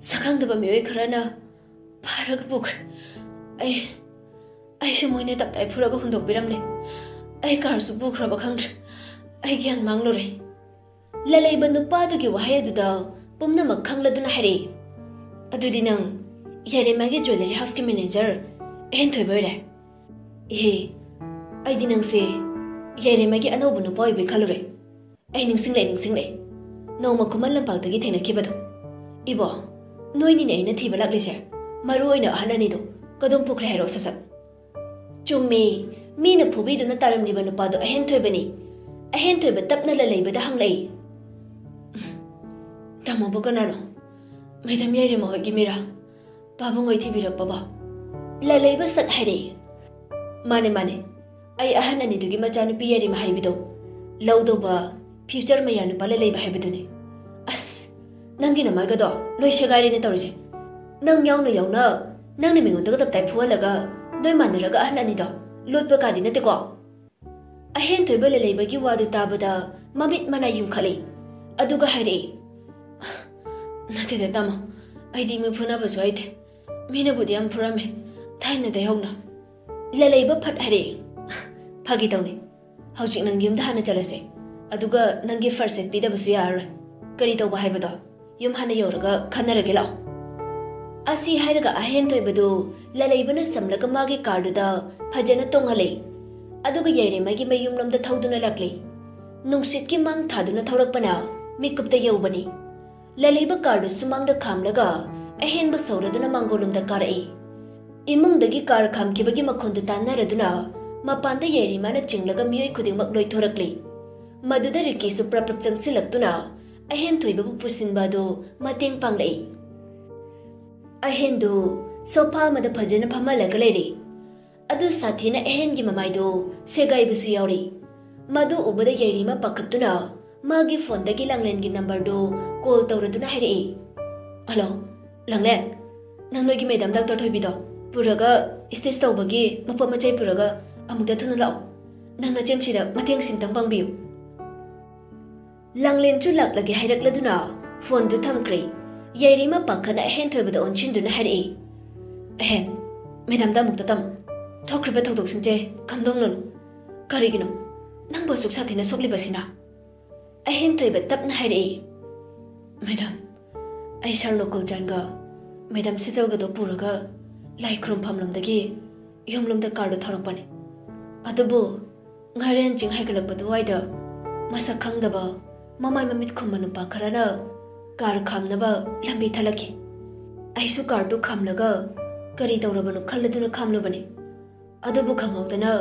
ꯁꯛꯈꯪꯗꯕ ꯃꯤꯑꯣꯏ ꯈꯔꯅ ꯐꯥꯔꯒ ꯄꯨꯈ꯭ꯔꯦ꯫ ꯑꯩ, ꯑꯩꯁꯨ ꯃꯣꯏꯅ ꯇꯞꯇꯥꯏ ꯐꯨꯔꯒ ꯍꯨꯟꯗꯣꯛꯄꯤꯔꯝꯂꯦ꯫ ꯑꯩ ꯀꯥꯔꯁꯨ ꯄꯨꯈ꯭ꯔꯕ ꯈꯪꯗ꯭ꯔꯦ꯫ ꯑꯩ ꯒ꯭ꯌꯥꯟ ꯃꯥꯡꯂꯨꯔꯦ꯫" ꯂꯂꯩꯕ ꯅꯨꯄꯥꯗꯨꯒꯤ ꯋꯥꯍꯩ ꯑꯗꯨꯗ ꯄꯨꯝꯅꯃꯛ ꯈꯪꯂꯗꯨꯅ ꯍꯥꯏꯔꯛꯏ, "ꯑꯗꯨꯗꯤ ꯅꯪ ꯌꯥꯏꯔꯦꯝꯃꯒꯤ ꯖ꯭ꯋꯦꯂꯔꯤ ꯍꯥꯎꯁꯀꯤ ꯃꯦꯅꯦꯖꯔ ꯑꯍꯦꯟ ꯊꯣꯏꯕ ꯑꯣꯏꯔꯦ?" "ꯏꯍꯦ, ꯑꯩꯗꯤ ꯅꯪꯁꯦ ꯌꯥꯏꯔꯦꯝꯃꯒꯤ ꯑꯅꯧꯕ ꯅꯨꯄꯥ ꯑꯣꯏꯕꯩ ꯈꯜꯂꯨꯔꯦ꯫ ꯑꯩ ꯅꯤꯡꯁꯤꯡꯂꯛꯑꯦ, ꯅꯤꯡꯁꯤꯡꯂꯛꯑꯦ꯫ ꯅꯣꯡꯃ ꯈꯨꯃꯟ ꯂꯝꯄꯥꯛꯇꯒꯤ ꯊꯦꯡꯅꯈꯤꯕꯗꯣ꯫ ꯏꯕꯣ, ꯅꯣꯏꯅꯤꯅꯦ ꯑꯩꯅ ꯊꯤꯕ ꯂꯥꯛꯂꯤꯁꯦ꯫ ꯃꯔꯨ ꯑꯣꯏꯅ ꯑꯍꯜ ꯑꯅꯤꯗꯣ ꯀꯗꯣꯝ ꯄꯨꯈ꯭ꯔꯦ ꯍꯥꯏꯔꯛꯑꯣ ꯁꯠ ꯁꯠ꯫" "ꯆꯨꯝꯃꯤ, ꯃꯤꯅ ꯐꯨꯕꯤꯗꯨꯅ ꯇꯥꯔꯝꯂꯤꯕ ꯅꯨꯄꯥꯗꯣ ꯑꯍꯦꯟ ꯊꯣꯏꯕꯅꯤ꯫" ꯑꯍꯦꯟ ꯊꯣꯏꯕ ꯇꯞꯅ ꯂꯂꯩꯕꯗ ꯍꯪꯂꯛꯏ, "ꯇꯥꯃꯣꯕꯨ ꯀꯅꯥꯅꯣ? ꯃꯦꯗꯥꯝ ꯌꯥꯏꯔꯦꯝꯃ ꯍꯣꯏꯒꯤ ꯃꯤꯔꯥ? ꯄꯥꯕꯨꯡ ꯍꯣꯏ ꯊꯤꯕꯤꯔꯛꯄꯕꯣ?" ꯂꯂꯩꯕ ꯁꯠ ꯍꯥꯏꯔꯛꯏ, "ꯃꯥꯅꯦ, ꯃꯥꯅꯦ꯫ ꯑꯩ ꯑꯍꯟ ꯑꯅꯤꯗꯨꯒꯤ ꯃꯆꯥꯅꯨꯄꯤ ꯌꯥꯏꯔꯦꯝꯃ ꯍꯥꯏꯕꯤꯗꯣ ꯂꯧꯗꯧꯕ, ꯐ꯭ꯌꯨꯆꯔ ꯃꯌꯥ ꯅꯨꯄꯥ ꯂꯂꯩꯕ ꯍꯥꯏꯕꯗꯨꯅꯦ꯫ ꯑꯁ, ꯅꯪꯒꯤ ꯅꯃꯥꯏꯒꯗꯣ ꯂꯣꯏ ꯁꯦꯒꯥꯏꯔꯦꯅꯦ ꯇꯧꯔꯤꯁꯦ꯫ ꯅꯪ ꯌꯥꯎꯅ ꯌꯥꯎꯅ ꯅꯪꯅ ꯃꯤꯉꯣꯟꯗꯒ ꯇꯞꯇꯥꯏ ꯐꯨꯍꯜꯂꯒ ꯅꯣꯏ ꯃꯥꯟꯅꯔꯒ ꯑꯍꯟ ꯑꯅꯤꯗꯣ ꯂꯣꯠꯄ ꯀꯥꯗꯤ ꯅꯠꯇꯦꯀꯣ?" ꯑꯍꯦꯟ ꯊꯣꯏꯕ ꯂꯂꯩꯕꯒꯤ ꯋꯥꯗꯨ ꯇꯥꯕꯗ ꯃꯃꯤꯠ ꯃꯅꯥ ꯌꯨꯡꯈꯠꯂꯤ꯫ ꯑꯗꯨꯒ ꯍꯥꯏꯔꯛꯏ, "ꯅꯠꯇꯦꯗ ꯇꯥꯃꯣ, ꯑꯩꯗꯤ ꯃꯤ ꯐꯨꯅꯕꯁꯨ ꯍꯩꯇꯦ꯫ ꯃꯤꯅꯕꯨꯗꯤ ꯌꯥꯝ ꯐꯨꯔꯝꯃꯦ, ꯊꯥꯏꯅꯗꯩ ꯍꯧꯅ꯫" ꯂꯂꯩꯕ ꯐꯠ ꯍꯥꯏꯔꯛꯏ, "ꯐꯥꯒꯤ ꯇꯧꯅꯤ꯫ ꯍꯧꯖꯤꯛ ꯅꯪ ꯌꯨꯝꯗ ꯍꯥꯟꯅ ꯆꯠꯂꯁꯦ꯫ ꯑꯗꯨꯒ ꯅꯪꯒꯤ ꯐꯥꯔꯁ ꯑꯦꯗ ꯄꯤꯗꯕꯁꯨ ꯌꯥꯔꯔꯣꯏ꯫ ꯀꯔꯤ ꯇꯧꯕ ꯍꯥꯏꯕꯗꯣ ꯌꯨꯝ ꯍꯥꯟꯅ ꯌꯧꯔꯒ ꯈꯟꯅꯔꯒꯦ ꯂꯥꯛꯑꯣ꯫" ꯑꯁꯤ ꯍꯥꯏꯔꯒ ꯑꯍꯦꯟ ꯊꯣꯏꯕꯗꯨ ꯂꯂꯩꯕꯅ ꯁꯝꯂꯒ ꯃꯥꯒꯤ ꯀꯥꯔꯗꯨꯗ ꯐꯖꯅ ꯇꯣꯡꯍꯜꯂꯦ꯫ ꯑꯗꯨꯒ ꯌꯥꯏꯔꯦꯝꯃꯒꯤ ꯃꯌꯨꯝꯂꯣꯝꯗ ꯊꯧꯗꯨꯅ ꯂꯥꯛꯂꯦ꯫ ꯅꯨꯡꯁꯤꯠꯀꯤ ꯃꯥꯡ ꯊꯥꯗꯨꯅ ꯊꯧꯔꯛꯄꯅ ꯃꯤꯀꯨꯞꯇ ꯌꯧꯕꯅꯤ꯫ ꯂꯂꯩꯕ ꯀꯥꯔꯗꯨ ꯁꯨꯃꯥꯡꯗ ꯈꯥꯝꯂꯒ ꯑꯍꯦꯟꯕ ꯁꯧꯔꯗꯨꯅ ꯃꯥꯡꯒꯣꯜꯂꯣꯝꯗ ꯀꯥꯔꯛꯏ꯫ ꯏꯃꯨꯡꯗꯒꯤ ꯀꯥꯔ ꯈꯥꯝꯈꯤꯕꯒꯤ ꯃꯈꯣꯟꯗꯨ ꯇꯥꯟꯅꯔꯗꯨꯅ ꯃꯄꯥꯟꯗ ꯌꯥꯏꯔꯦꯝꯃꯅ ꯆꯤꯡꯂꯒ ꯃꯤꯑꯣꯏ ꯈꯨꯗꯤꯡꯃꯛ ꯂꯣꯏꯊꯣꯔꯛꯂꯤ꯫ ꯃꯗꯨꯗ ꯔꯤꯀꯤꯁꯨ ꯄ꯭ꯔꯞ ꯄ꯭ꯔꯞ ꯆꯪꯁꯤꯜꯂꯛꯇꯨꯅ ꯑꯍꯦꯟ ꯊꯣꯏꯕꯕꯨ ꯄꯨꯁꯤꯟꯕ ꯑꯗꯨ ꯃꯇꯦꯡ ꯄꯥꯡꯂꯛꯏ꯫ ꯑꯍꯦꯟꯗꯨ ꯁꯣꯐꯥ ꯑꯃꯗ ꯐꯖꯅ ꯐꯝꯍꯜꯂꯒ ꯂꯩꯔꯦ꯫ ꯑꯗꯨ ꯁꯥꯊꯤꯅ ꯑꯍꯦꯟꯒꯤ ꯃꯃꯥꯏꯗꯨ ꯁꯦꯒꯥꯏꯕꯁꯨ ꯌꯥꯎꯔꯤ꯫ ꯃꯗꯨ ꯎꯕꯗ ꯌꯥꯏꯔꯦꯝꯃ ꯄꯥꯈꯠꯇꯨꯅ ꯃꯥꯒꯤ ꯐꯣꯟꯗꯒꯤ ꯂꯥꯡꯂꯦꯟꯒꯤ ꯅꯝꯕꯔꯗꯨ ꯀꯣꯜ ꯇꯧꯔꯗꯨꯅ ꯍꯥꯏꯔꯛꯏ꯫ "ꯍꯜꯂꯣ, ꯂꯥꯡꯂꯦꯟ, ꯅꯪ ꯅꯣꯏꯒꯤ ꯃꯦꯗꯥꯝ ꯗꯥꯛꯇꯔ ꯊꯣꯏꯕꯤꯗꯣ ꯄꯨꯔꯒ ꯁ꯭ꯇꯤꯆ ꯇꯧꯕꯒꯤ ꯃꯄꯣꯠ ꯃꯆꯩ ꯄꯨꯔꯒ ꯑꯃꯨꯛꯇ ꯊꯨꯅ ꯂꯥꯛꯑꯣ꯫ ꯅꯪ ꯅꯆꯦꯝꯁꯤꯗ ꯃꯇꯦꯡ ꯁꯤꯝꯇꯪ ꯄꯥꯡꯕꯤꯌꯨ꯫" ꯂꯥꯡꯂꯦꯟꯁꯨ ꯂꯥꯛꯂꯒꯦ ꯍꯥꯏꯔꯛꯂꯗꯨꯅ ꯐꯣꯟꯗꯨ ꯊꯝꯈ꯭ꯔꯦ꯫ ꯌꯥꯏꯔꯤꯃ ꯄꯥꯈꯠꯅ ꯑꯍꯦꯟ ꯊꯣꯏꯕꯗ ꯑꯣꯟꯁꯤꯟꯗꯨꯅ ꯍꯥꯏꯔꯛꯏ꯫ "ꯑꯍꯦꯟ, ꯃꯦꯗꯥꯝꯗ ꯑꯃꯨꯛꯇ ꯇꯝ꯫ ꯊꯣꯛꯈ꯭ꯔꯤꯕ ꯊꯧꯗꯣꯛꯁꯤꯡꯁꯦ ꯈꯪꯗꯣꯛꯂꯅꯨ꯫ ꯀꯔꯤꯒꯤꯅꯣ ꯅꯪꯕꯨ ꯑꯁꯨꯛ ꯁꯥꯊꯤꯅ ꯁꯣꯛꯂꯤꯕꯁꯤꯅ?" ꯑꯍꯦꯟ ꯊꯣꯏꯕ ꯇꯞꯅ ꯍꯥꯏꯔꯛꯏ꯫ "ꯃꯦꯗꯥꯝ, ꯑꯩ ꯁꯥꯔ ꯅꯣꯀꯨꯜꯆꯥꯟꯒ ꯃꯦꯗꯥꯝ ꯁꯤꯇꯜꯒꯗꯣ ꯄꯨꯔꯒ ꯂꯥꯏ ꯈꯨꯔꯨꯝꯐꯝꯂꯣꯝꯗꯒꯤ ꯌꯨꯝꯂꯣꯝꯗ ꯀꯥꯔꯗꯨ ꯊꯧꯔꯛꯄꯅꯤ꯫ ꯑꯗꯨꯕꯨ ꯉꯥꯔꯦꯟ ꯆꯤꯡ ꯍꯥꯏꯒꯠꯂꯛꯄ ꯑꯗꯨꯋꯥꯏꯗ ꯃꯁꯛ ꯈꯪꯗꯕ ꯃꯃꯥꯏ ꯃꯃꯤꯠ ꯈꯨꯝꯕ ꯅꯨꯄꯥ ꯈꯔꯅ ꯀꯥꯔ ꯈꯥꯝꯅꯕ ꯂꯝꯕꯤ ꯊꯠꯂꯛꯈꯤ꯫ ꯑꯩꯁꯨ ꯀꯥꯔꯗꯨ ꯈꯥꯝꯂꯒ ꯀꯔꯤ ꯇꯧꯔꯕꯅꯣ ꯈꯜꯂꯗꯨꯅ ꯈꯥꯝꯂꯨꯕꯅꯤ꯫ ꯑꯗꯨꯕꯨ ꯈꯪꯍꯧꯗꯅ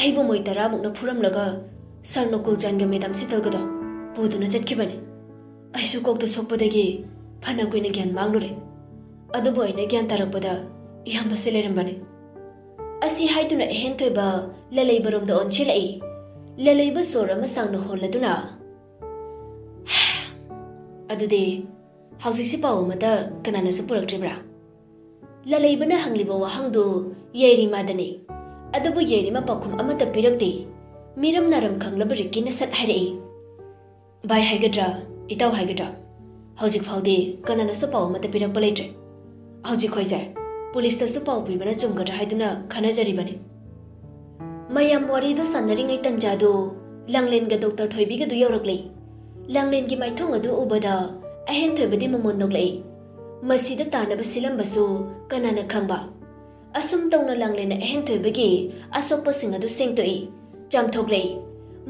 ꯑꯩꯕꯨ ꯃꯣꯏ ꯇꯔꯥꯃꯨꯛꯅ ꯐꯨꯔꯝꯂꯒ ꯁꯥꯔ ꯅꯣꯀꯨꯜꯆꯥꯟꯒ ꯃꯦꯗꯥꯝ ꯁꯤꯇꯜꯒꯗꯣ ꯄꯨꯗꯨꯅ ꯆꯠꯈꯤꯕꯅꯤ꯫ ꯑꯩꯁꯨ ꯀꯣꯛꯇ ꯁꯣꯛꯄꯗꯒꯤ ꯐꯅ ꯀꯨꯏꯅ ꯒ꯭ꯌꯥꯟ ꯃꯥꯡꯂꯨꯔꯦ꯫ ꯑꯗꯨꯕꯨ ꯑꯩꯅ ꯒ꯭ꯌꯥꯟ ꯇꯥꯔꯛꯄꯗ ꯏꯌꯥꯝꯕꯁꯦ ꯂꯩꯔꯝꯕꯅꯤ꯫" ꯑꯁꯤ ꯍꯥꯏꯗꯨꯅ ꯑꯍꯦꯟ ꯊꯣꯏꯕ ꯂꯂꯩꯕꯔꯣꯝꯗ ꯑꯣꯟꯁꯤꯜꯂꯛꯏ꯫ ꯂꯂꯩꯕ ꯁꯣꯔ ꯑꯃ ꯁꯥꯡꯅ ꯍꯣꯜꯂꯗꯨꯅ, "ꯑꯗꯨꯗꯤ ꯍꯧꯖꯤꯛꯁꯤ ꯄꯥꯎ ꯑꯃꯠꯇ ꯀꯅꯥꯅꯁꯨ ꯄꯨꯔꯛꯇ꯭ꯔꯤꯕ꯭ꯔꯥ?" ꯂꯂꯩꯕꯅ ꯍꯪꯂꯤꯕ ꯋꯥꯍꯪꯗꯨ ꯌꯥꯏꯔꯤꯃꯥꯗꯅꯤ꯫ ꯑꯗꯨꯕꯨ ꯌꯥꯏꯔꯤꯃ ꯄꯥꯎꯈꯨꯝ ꯑꯃꯠꯇ ꯄꯤꯔꯛꯇꯦ꯫ ꯃꯤꯔꯝ ꯅꯥꯔꯝ ꯈꯪꯂꯕ ꯔꯤꯛꯀꯤꯅ ꯁꯠ ꯍꯥꯏꯔꯛꯏ꯫ "ꯚꯥꯏ ꯍꯥꯏꯒꯗ꯭ꯔꯥ, ꯏꯇꯥꯎ ꯍꯥꯏꯒꯗ꯭ꯔꯥ, ꯍꯧꯖꯤꯛ ꯐꯥꯎꯗꯤ ꯀꯅꯥꯅꯁꯨ ꯄꯥꯎ ꯑꯃꯠꯇ ꯄꯤꯔꯛꯄ ꯂꯩꯇ꯭ꯔꯦ꯫ ꯍꯧꯖꯤꯛ ꯑꯩꯈꯣꯏꯁꯦ ꯄꯨꯂꯤꯁꯇꯁꯨ ꯄꯥꯎ ꯄꯤꯕꯅ ꯆꯨꯝꯒꯗ꯭ꯔꯥ ꯍꯥꯏꯗꯨꯅ ꯈꯟꯅꯖꯔꯤꯕꯅꯤ꯫" ꯃꯌꯥꯝ ꯋꯥꯔꯤꯗꯨ ꯁꯥꯟꯅꯔꯤꯉꯩ ꯇꯟꯖꯥꯗꯨ ꯂꯥꯡꯂꯦꯟꯒ ꯗꯣꯛꯇꯔ ꯊꯣꯏꯕꯤꯒꯗꯨ ꯌꯧꯔꯛꯂꯦ꯫ ꯂꯥꯡꯂꯦꯟꯒꯤ ꯃꯥꯏꯊꯣꯡ ꯑꯗꯨ ꯎꯕꯗ ꯑꯍꯦꯟ ꯊꯣꯏꯕꯗꯤ ꯃꯃꯣꯟ ꯅꯣꯛꯂꯛꯏ꯫ ꯃꯁꯤꯗ ꯇꯥꯅꯕ ꯁꯤꯜꯂꯝꯕꯁꯨ ꯀꯅꯥꯅ ꯈꯪꯕ? ꯑꯁꯨꯝ ꯇꯧꯅ ꯂꯥꯡꯂꯦꯟꯅ ꯑꯍꯦꯟ ꯊꯣꯏꯕꯒꯤ ꯑꯁꯣꯛꯄꯁꯤꯡ ꯑꯗꯨ ꯁꯦꯡꯗꯣꯛꯏ, ꯆꯥꯝꯊꯣꯛꯂꯛꯏ꯫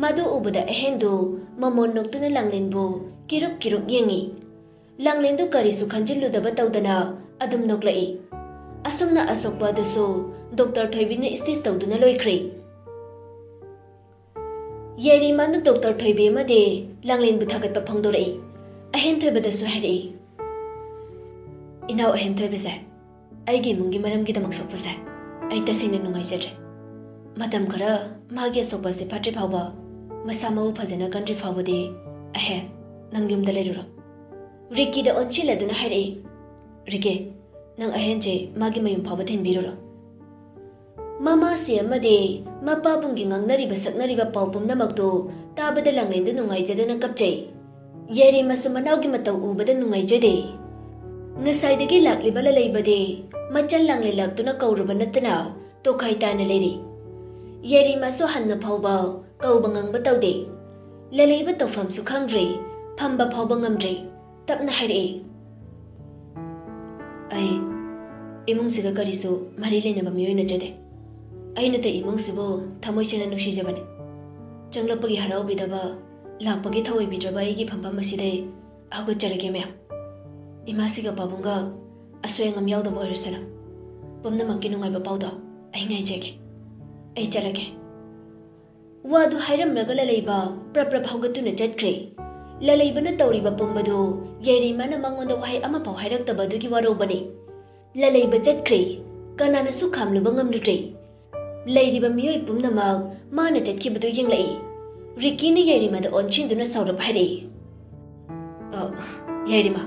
ꯃꯗꯨ ꯎꯕꯗ ꯑꯍꯦꯟꯗꯨ ꯃꯃꯣꯟ ꯅꯣꯛꯇꯨꯅ ꯂꯥꯡꯂꯦꯟꯕꯨ ꯀꯤꯔꯨꯛ ꯀꯤꯔꯨꯛ ꯌꯦꯡꯏ꯫ ꯂꯥꯡꯂꯦꯟꯗꯨ ꯀꯔꯤꯁꯨ ꯈꯟꯖꯤꯜꯂꯨꯗꯕ ꯇꯧꯗꯅ ꯑꯗꯨꯝ ꯅꯣꯛꯂꯛꯏ꯫ ꯑꯁꯨꯝꯅ ꯑꯁꯣꯛꯄ ꯑꯗꯨꯁꯨ ꯗꯣꯛꯇꯔ ꯊꯣꯏꯕꯤꯅ ꯁ꯭ꯇꯤꯆ ꯇꯧꯗꯨꯅ ꯂꯣꯏꯈ꯭ꯔꯦ꯫ ꯌꯥꯏꯔꯤꯃꯥꯅ ꯗꯣꯛꯇꯔ ꯊꯣꯏꯕꯤ ꯑꯃꯗꯤ ꯂꯥꯡꯂꯦꯟꯕꯨ ꯊꯥꯒꯠꯄ ꯐꯣꯡꯗꯣꯔꯛꯏ꯫ ꯑꯍꯦꯟ ꯊꯣꯏꯕꯗꯁꯨ ꯍꯥꯏꯔꯛꯏ, "ꯏꯅꯥꯎ ꯑꯍꯦꯟ ꯊꯣꯏꯕꯁꯦ, ꯑꯩꯒꯤ ꯏꯃꯨꯡꯒꯤ ꯃꯔꯝꯒꯤꯗꯃꯛ ꯁꯣꯛꯄꯁꯦ ꯑꯩ ꯇꯁꯦꯡꯅ ꯅꯨꯡꯉꯥꯏꯖꯗ꯭ꯔꯦ꯫ ꯃꯇꯝ ꯈꯔ ꯃꯥꯒꯤ ꯑꯁꯣꯛꯄ ꯑꯁꯤ ꯐꯠꯇ꯭ꯔꯤ ꯐꯥꯎꯕ ꯃꯁꯥ ꯃꯎ ꯐꯖꯅ ꯀꯟꯗ꯭ꯔꯤ ꯐꯥꯎꯕꯗꯤ ꯑꯍꯦ, ꯅꯪ ꯌꯨꯝꯗ ꯂꯩꯔꯨꯔꯣ꯫ ꯔꯤꯀꯤꯗ ꯑꯣꯟꯁꯤꯜꯂꯗꯨꯅ ꯍꯥꯏꯔꯛꯏ, ꯔꯤꯀꯤ, ꯅꯪ ꯑꯍꯦꯟꯁꯦ ꯃꯥꯒꯤ ꯃꯌꯨꯝ ꯐꯥꯎꯕ ꯊꯤꯟꯕꯤꯔꯨꯔꯣ꯫ ꯃꯃꯥꯁꯤ ꯑꯃꯗꯤ ꯃꯄꯥꯕꯨꯡꯒꯤ ꯉꯥꯡꯅꯔꯤꯕ ꯁꯛꯅꯔꯤꯕ ꯄꯥꯎ ꯄꯨꯝꯅꯃꯛꯇꯨ ꯇꯥꯕꯗ ꯂꯥꯡꯂꯦꯟꯗꯨ ꯅꯨꯡꯉꯥꯏꯖꯗꯅ ꯀꯞꯆꯩ꯫ ꯌꯥꯏꯔꯤꯃꯁꯨ ꯃꯅꯥꯎꯒꯤ ꯃꯇꯧ ꯎꯕꯗ ꯅꯨꯡꯉꯥꯏꯖꯗꯦ꯫ ꯉꯁꯥꯏꯗꯒꯤ ꯂꯥꯛꯂꯤꯕ ꯂꯂꯩꯕꯗꯤ ꯃꯆꯜ ꯂꯥꯡꯂꯦꯟ ꯂꯥꯛꯇꯨꯅ ꯀꯧꯔꯨꯕ ꯅꯠꯇꯅ ꯇꯣꯈꯥꯏ ꯇꯥꯅ ꯂꯩꯔꯤ꯫ ꯌꯥꯏꯔꯤꯃꯁꯨ ꯍꯟꯅ ꯐꯥꯎꯕ ꯀꯧꯕ ꯉꯝꯕ ꯇꯧꯗꯦ꯫ ꯂꯂꯩꯕ ꯇꯧꯐꯝꯁꯨ ꯈꯪꯗ꯭ꯔꯦ, ꯐꯝꯕ ꯐꯥꯎꯕ ꯉꯝꯗ꯭ꯔꯦ꯫ ꯇꯞꯅ ꯍꯥꯏꯔꯛꯏ, ꯑꯩ ꯏꯃꯨꯡꯁꯤꯒ ꯀꯔꯤꯁꯨ ꯃꯔꯤ ꯂꯩꯅꯕ ꯃꯤꯑꯣꯏ ꯅꯠꯆꯗꯦ꯫ ꯑꯩꯅꯇ ꯏꯃꯨꯡꯁꯤꯕꯨ ꯊꯃꯣꯏ ꯁꯦꯡꯅ ꯅꯨꯡꯁꯤꯖꯕꯅꯤ꯫ ꯆꯪꯂꯛꯄꯒꯤ ꯍꯔꯥꯎꯕꯤꯗꯕ, ꯂꯥꯛꯄꯒꯤ ꯊꯑꯣꯏꯕꯤꯗ꯭ꯔꯕ ꯑꯩꯒꯤ ꯐꯝꯐꯝ ꯑꯁꯤꯗ ꯑꯩ ꯍꯧꯒꯠꯆꯔꯒꯦ ꯃꯌꯥꯝ꯫ ꯏꯃꯥꯁꯤꯒ ꯄꯥꯕꯨꯡꯒ ꯑꯁꯣꯏ ꯑꯉꯥꯝ ꯌꯥꯎꯗꯕ ꯑꯣꯏꯔꯁꯅꯨ꯫ ꯄꯨꯝꯅꯃꯛꯀꯤ ꯅꯨꯡꯉꯥꯏꯕ ꯄꯥꯎꯗꯣ ꯑꯩ ꯉꯥꯏꯖꯒꯦ꯫ ꯑꯩ ꯆꯠꯂꯒꯦ꯫ ꯋꯥꯗꯨ ꯍꯥꯏꯔꯝꯂꯒ ꯂꯂꯩꯕ ꯄ꯭ꯔꯞ ꯄ꯭ꯔꯞ ꯍꯧꯒꯠꯇꯨꯅ ꯆꯠꯈ꯭ꯔꯦ꯫ ꯂꯂꯩꯕꯅ ꯇꯧꯔꯤꯕ ꯄꯨꯝꯕꯗꯨ ꯌꯥꯏꯔꯤꯃꯅ ꯃꯉꯣꯟꯗ ꯋꯥꯍꯩ ꯑꯃꯐꯥꯎ ꯍꯥꯏꯔꯛꯇꯕ ꯑꯗꯨꯒꯤ ꯋꯥꯔꯧꯕꯅꯤ꯫ ꯂꯂꯩꯕ ꯆꯠꯈ꯭ꯔꯦ꯫ ꯀꯅꯥꯅꯁꯨ ꯈꯥꯝꯂꯨꯕ ꯉꯝꯂꯨꯗ꯭ꯔꯦ꯫ ꯂꯩꯔꯤꯕ ꯃꯤꯑꯣꯏ ꯄꯨꯝꯅꯃꯛ ꯃꯥꯅ ꯆꯠꯈꯤꯕꯗꯨ ꯌꯦꯡꯂꯛꯏ꯫ ꯔꯤꯀꯤꯅ ꯌꯥꯏꯔꯤꯃꯗ ꯑꯣꯟꯁꯤꯟꯗꯨꯅ ꯁꯥꯎꯔꯞ ꯍꯥꯏꯔꯛꯏ, "ꯑ, ꯌꯥꯏꯔꯤꯃ,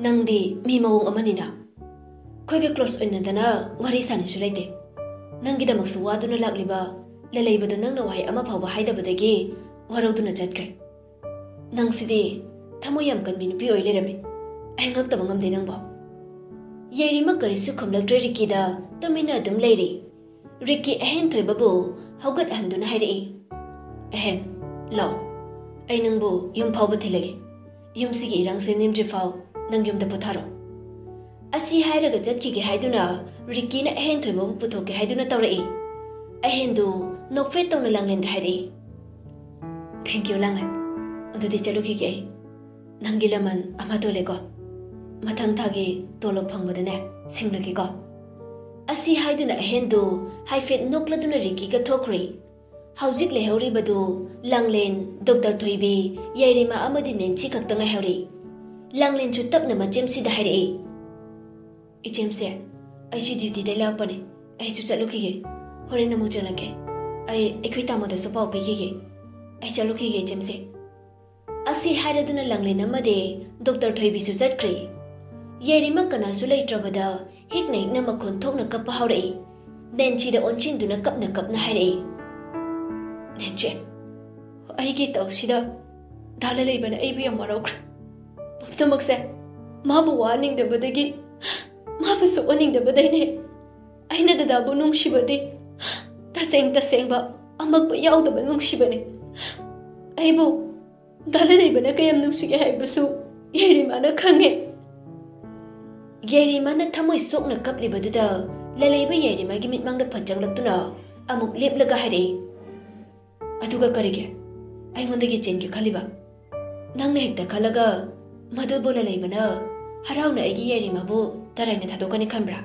ꯅꯪꯗꯤ ꯃꯤ ꯃꯑꯣꯡ ꯑꯃꯅꯤꯅ꯫ ꯑꯩꯈꯣꯏꯒ ꯀ꯭ꯂꯣꯁ ꯑꯣꯏꯅꯗꯅ ꯋꯥꯔꯤ ꯁꯥꯅꯤꯁꯨ ꯂꯩꯇꯦ꯫ ꯅꯪꯒꯤꯗꯃꯛꯁꯨ ꯋꯥꯗꯨꯅ ꯂꯥꯛꯂꯤꯕ ꯂꯂꯩꯕꯗꯨ ꯅꯪꯅ ꯋꯥꯍꯩ ꯑꯃ ꯐꯥꯎꯕ ꯍꯥꯏꯗꯕꯗꯒꯤ ꯋꯥꯔꯧꯗꯨꯅ ꯆꯠꯈ꯭ꯔꯦ꯫ ꯅꯪꯁꯤꯗꯤ ꯊꯃꯣꯏ ꯌꯥꯝ ꯀꯟꯕꯤ ꯅꯨꯄꯤ ꯑꯣꯏ ꯂꯩꯔꯝꯃꯤ꯫ ꯑꯩ ꯉꯛꯇꯕ ꯉꯝꯗꯦ ꯅꯪꯕꯣ꯫" ꯌꯥꯏꯔꯤꯃ ꯀꯔꯤꯁꯨ ꯈꯨꯝꯂꯛꯇ꯭ꯔꯦ ꯔꯤꯀꯤꯗ, ꯇꯨꯃꯤꯟꯅ ꯑꯗꯨꯝ ꯂꯩꯔꯤ꯫ ꯔꯤꯀꯤ ꯑꯍꯦꯟ ꯊꯣꯏꯕꯕꯨ ꯍꯧꯒꯠꯍꯟꯗꯨꯅ ꯍꯥꯏꯔꯛꯏ, "ꯑꯍꯦꯟ, ꯂꯥꯛꯑꯣ, ꯑꯩ ꯅꯪꯕꯨ ꯌꯨꯝ ꯐꯥꯎꯕ ꯊꯤꯜꯂꯒꯦ꯫ ꯌꯨꯝꯁꯤꯒꯤ ꯏꯔꯥꯡꯁꯦ ꯅꯦꯝꯗ꯭ꯔꯤ ꯐꯥꯎ ꯅꯪ ꯌꯨꯝꯗ ꯄꯣꯊꯥꯔꯣ꯫" ꯑꯁꯤ ꯍꯥꯏꯔꯒ ꯆꯠꯈꯤꯒꯦ ꯍꯥꯏꯗꯨꯅ ꯔꯤꯀꯤꯅ ꯑꯍꯦꯟ ꯊꯣꯏꯕꯕꯨ ꯄꯨꯊꯣꯛꯀꯦ ꯍꯥꯏꯗꯨꯅ ꯇꯧꯔꯛꯏ꯫ ꯑꯍꯦꯟꯗꯨ ꯅꯣꯛꯐꯦꯠ ꯇꯧꯅ ꯂꯥꯡꯂꯦꯟꯗ ꯍꯥꯏꯔꯛꯏ, "Thank you, ꯂꯥꯡꯂꯦꯟ꯫ ꯑꯗꯨꯗꯤ ꯆꯠꯂꯨꯈꯤꯒꯦ ꯑꯩ꯫ ꯅꯪꯒꯤ ꯂꯃꯟ ꯑꯃ ꯇꯣꯜꯂꯦꯀꯣ꯫ ꯃꯊꯪ ꯊꯥꯒꯤ ꯇꯣꯂꯣꯞ ꯐꯪꯕꯗꯅꯦ ꯁꯤꯡꯂꯒꯦꯀꯣ꯫" ꯑꯁꯤ ꯍꯥꯏꯗꯨꯅ ꯑꯍꯦꯟꯗꯨ ꯍꯥꯏꯐꯦꯠ ꯅꯣꯛꯂꯗꯨꯅ ꯔꯤꯀꯤꯒ ꯊꯣꯛꯈ꯭ꯔꯦ꯫ ꯍꯧꯖꯤꯛ ꯂꯩꯍꯧꯔꯤꯕꯗꯨ ꯂꯥꯡꯂꯦꯟ, ꯗꯣꯛꯇꯔ ꯊꯣꯏꯕꯤ, ꯌꯥꯏꯔꯤꯃ ꯑꯃꯗꯤ ꯅꯦꯟꯁꯤ ꯈꯛꯇ ꯉꯥꯏꯍꯧꯔꯤ꯫ ꯂꯥꯡꯂꯦꯟꯁꯨ ꯇꯞꯅ ꯃꯆꯦꯝꯁꯤꯗ ꯍꯥꯏꯔꯛꯏ, "ꯏꯆꯦꯝꯁꯦ, ꯑꯩꯁꯤ ꯗ꯭ꯌꯨꯇꯤꯗꯩ ꯂꯥꯛꯄꯅꯦ꯫ ꯑꯩꯁꯨ ꯆꯠꯂꯨꯈꯤꯒꯦ꯫ ꯍꯣꯔꯦꯟ ꯑꯃꯨꯛ ꯆꯪꯂꯛꯀꯦ꯫ ꯑꯩ ꯑꯩꯈꯣꯏ ꯇꯥꯃꯣꯗꯁꯨ ꯄꯥꯎ ꯄꯤꯈꯤꯒꯦ꯫ ꯑꯩ ꯆꯠꯂꯨꯈꯤꯒꯦ, ꯏꯆꯦꯝꯁꯦ꯫ ꯑꯁꯤ ꯍꯥꯏꯔꯗꯨꯅ ꯂꯥꯡꯂꯦꯟ ꯑꯃꯗꯤ ꯗꯣꯛꯇꯔ ꯊꯣꯏꯕꯤꯁꯨ ꯆꯠꯈ꯭ꯔꯦ꯫ ꯌꯥꯏꯔꯤꯃ ꯀꯅꯥꯁꯨ ꯂꯩꯇ꯭ꯔꯕꯗ ꯍꯤꯛꯅ ꯍꯤꯛꯅ ꯃꯈꯣꯟ ꯊꯣꯛꯅ ꯀꯞꯄ ꯍꯧꯔꯛꯏ꯫ ꯅꯦꯟꯁꯤꯗ ꯑꯣꯟꯁꯤꯟꯗꯨꯅ ꯀꯞꯅ ꯀꯞꯅ ꯍꯥꯏꯔꯛꯏ, "ꯅꯦꯟꯁꯤ, ꯑꯩꯒꯤ ꯇꯧꯁꯤꯗ ꯗꯥ ꯂꯂꯩꯕꯅ ꯑꯩꯕꯨ ꯌꯥꯝ ꯋꯥꯔꯧꯈ꯭ꯔꯦ꯫ ꯄꯨꯝꯅꯃꯛꯁꯦ ꯃꯥꯕꯨ ꯋꯥꯍꯟꯅꯤꯡꯗꯕꯗꯒꯤ, ꯃꯥꯕꯨ ꯁꯣꯛꯍꯟꯅꯤꯡꯗꯕꯗꯩꯅꯦ꯫ ꯑꯩꯅ ꯗꯗꯥꯕꯨ ꯅꯨꯡꯁꯤꯕꯗꯤ ꯇꯁꯦꯡ ꯇꯁꯦꯡꯕ ꯑꯃꯛꯄ ꯌꯥꯎꯗꯕ ꯅꯨꯡꯁꯤꯕꯅꯦ꯫ ꯑꯩꯕꯨ ꯗꯥ ꯂꯂꯩꯕꯅ ꯀꯌꯥꯝ ꯅꯨꯡꯁꯤꯒꯦ ꯍꯥꯏꯕꯁꯨ ꯌꯥꯏꯔꯤꯃꯥꯅ ꯈꯪꯉꯦ꯫" ꯌꯥꯏꯔꯤꯃꯥꯅ ꯊꯃꯣꯏ ꯁꯣꯛꯅ ꯀꯞꯂꯤꯕꯗꯨꯗ ꯂꯂꯩꯕ ꯌꯥꯏꯔꯤꯃꯥꯒꯤ ꯃꯤꯠꯃꯥꯡꯗ ꯐꯠ ꯆꯪꯂꯛꯇꯨꯅ ꯑꯃꯨꯛ ꯂꯦꯞꯂꯒ ꯍꯥꯏꯔꯛꯏ, "ꯑꯗꯨꯒ ꯀꯔꯤꯒꯤ ꯑꯩꯉꯣꯟꯗꯒꯤ ꯆꯦꯟꯒꯦ ꯈꯜꯂꯤꯕ? ꯅꯪꯅ ꯍꯦꯛꯇ ꯈꯜꯂꯒ ꯃꯗꯨꯕꯨ ꯂꯂꯩꯕꯅ ꯍꯔꯥꯎꯅ ꯑꯩꯒꯤ ꯌꯥꯏꯔꯤꯃꯥꯕꯨ ꯇꯔꯥꯏꯅ ꯊꯥꯗꯣꯛꯀꯅꯤ ꯈꯟꯕ꯭ꯔꯥ?